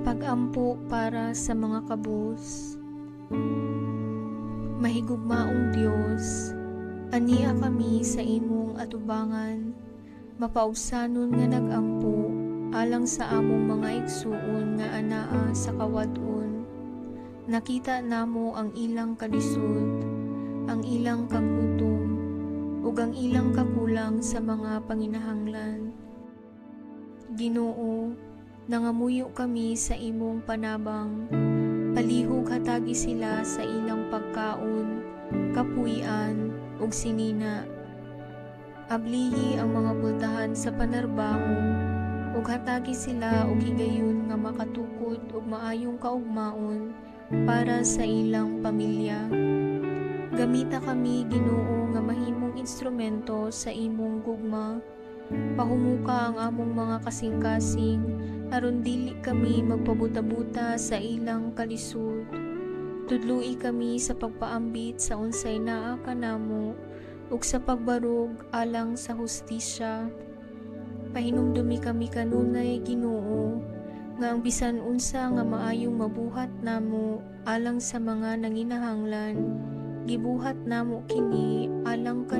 Pag-ampo para sa mga kabus. Mahigugmaong Dios, ania kami sa imong atubangan, mapaubsanon nga nag-ampo alang sa among mga igsuon nga anaa sa kawad-on. Nakita namo ang ilang kalisod, ang ilang kagutom, ug ang ilang kakulang sa mga panginahanglan. Ginoo, nangamuyo kami sa imong panabang. Palihog hatagi sila sa ilang pagkaon, kapuy-an, ug sinina. Ablihi ang mga pultahan sa panarbaho ug hatagi sila og higayon nga makatukod og maayong kaugmaon para sa ilang pamilya. Gamita kami, Ginoo, nga mahimong instrumento sa imong gugma. Pahumuka ang among mga kasing-kasing aron dili kami magpabuta-buta sa ilang kalisod. Tudloi kami sa pagpaambit sa unsay naa kanamo ug sa pagbarog alang sa hustisya. Pahinumdumi kami kanunay, Ginoo, nga ang bisan unsa nga maayong mabuhat namo alang sa mga nanginahanglan, gibuhat namo kini alang kanimo.